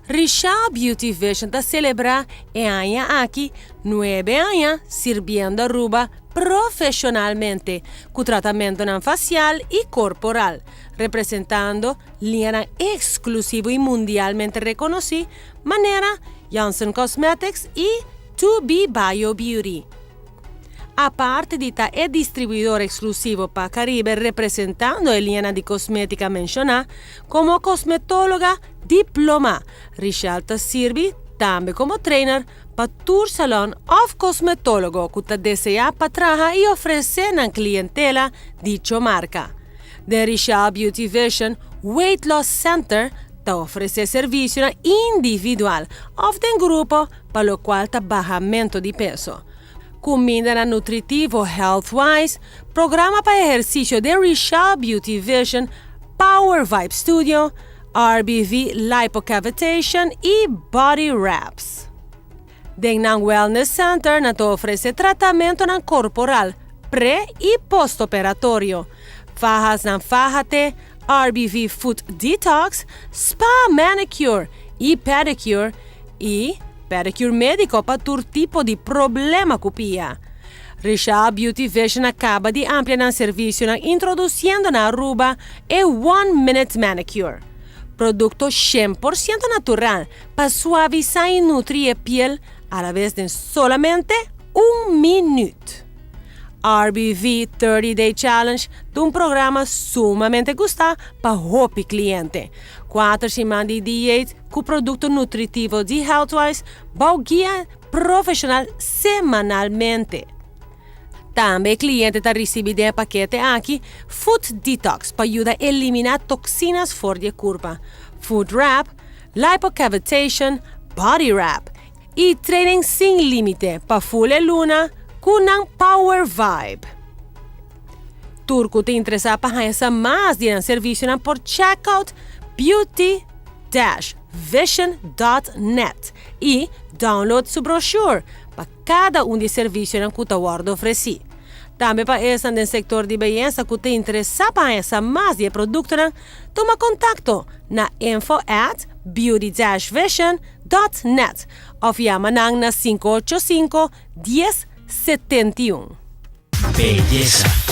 Richelle Beauty Vision ta celebra e aña aki nuebe aña sirbiendo Aruba profesionalmente cu tratamentonan facial y corporal, representando liñanan exclusivo y mundialmente reconoci manera Janssen Cosmetics y 2B Bio Beauty. Aparte di ta e distribuidor exclusivo pa Caribe representando e liñanan di cosmetica menciona, como cosmetologa diploma, Richelle ta sirbi tambe como trainer pa tur salon of cosmetologo cu ta desea pa traha y ofrece nan clientela dicho marca. Den Richelle Beauty Vision Weight Loss Center ta ofrece servicionan individual of den grupo pa locual ta bahamento di peso. Cumindanan nutritivo Healthwise, programa pa ehercicio den Richelle Beauty Vision Power Vibe Studio, RBV Lipocavitation y Body Wraps. Den nan Wellness Center nan ta ofrece tratamentonan corporal pre y postoperatorio, fahasnan fahate, RBV Foot Detox, Spa Manicure y Pedicure y pedicure medico pa tur tipo di problema cu pia. Richelle Beauty Vision a caba di amplia nan servicionan introduciendo na Aruba e One Minute Manicure. Producto 100% natural pa suavisa y nutri e piel a la vez den solamente un minuut. RBV 30 Day Challenge ta un programa sumamente gusta pa hopi cliente. 4 siman di diet cu producto nutritivo di Healthwise bou guia profesional semanalmente. Tambe cliente ta ricibi e pakete aki Food Detox pa yuda elimina toxina for di curpa, Food Wrap, Lipocavitation, Body Wrap y training sin limite pa full luna cu nan Power Vibe. Tur cu ta interesa pa haya mas di servicio por check out beauty-vision.net y download su brochure pa cada un di e servicionan cu ta wordo ofreci. Tambe pa esnan den sector di beyesa cu ta interesa pa haya mas di producto, tuma contacto na info@beauty-vision.net of yama na 585 1071. Beyesa.